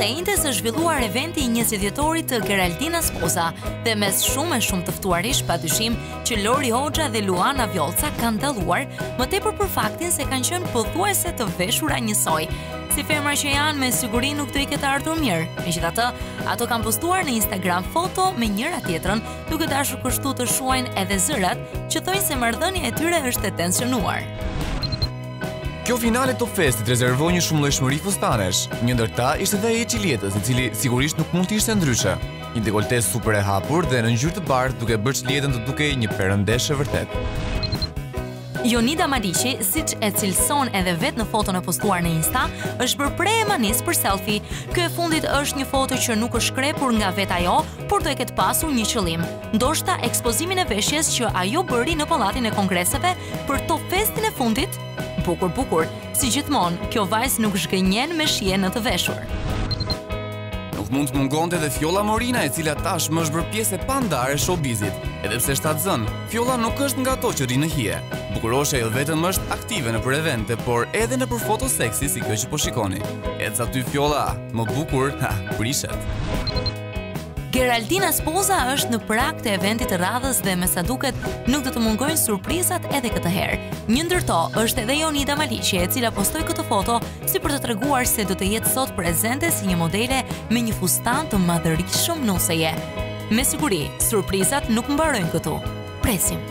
së enjtes është zhvilluar eventi i 20 vjetorit të Geraldina Sposa dhe mes shumë e shumë të ftuarish padyshim që Lori Hoxha dhe Luana Vjollca kanë dalluar, më tepër për faktin se kanë qenë pothuajse të veshura njësoj. Si femra që janë, me siguri nuk do i ketë ardhur mirë. Megjithatë, ato kanë postuar në Instagram foto me njëra tjetrën, duke dashur kështu të shuajnë edhe zërat që thonë se marrëdhënia e tyre është e tensionuar. Kjo finale Top Festit rezervoi një shumëllojshmëri fustanesh. Një ndër ta ishte dhe ai i Çiljetës, i cili sigurisht nuk mund të ishte ndryshe. Një dekolte super e hapur dhe në ngjyrë të bardhë duke bërë Çiljetën të dukej një perëndeshë e vërtetë. Jonida Maliqi, siç e cilëson edhe vetë në foton e postuar në Insta, është bërë pre e manisë për selfie. Kjo e fundit është një foto që nuk është shkrepur nga vetë ajo, por do e ketë pasur një qëllim. Ndoshta ekspozimin e veshjes që ajo bëri në Pallatin e Kongreseve për Top Festin e fundit? Bukur, bukur. Si gjithmonë, kjo vajzë nuk zhgënjen me shije në të veshur. Nuk mund të mungonte edhe Fjolla Morina, e cila tashmë është bërë pjesë e pandarë e showbizit. Edhe pse shtatzënë, Fjolla nuk është nga ato që rri në hije. Bukuroshja jo vetëm është aktive nëpër evente, por edhe nëpër foto seksi si kjo që po shikoni. Ec aty Fjolla, më bukur, ha, prishet. Geraldina Sposa është në prag të eventit të radhës dhe me sa duket nuk do të mungojnë surprizat edhe këtë herë. Një ndër to është edhe Jonida Maliqi, e cila postoi këtë foto si për të treguar se do të jetë sot prezente si një modele me një fustan të madhërishëm nuseje. Me siguri, surprizat nuk mbarojnë këtu. Presim.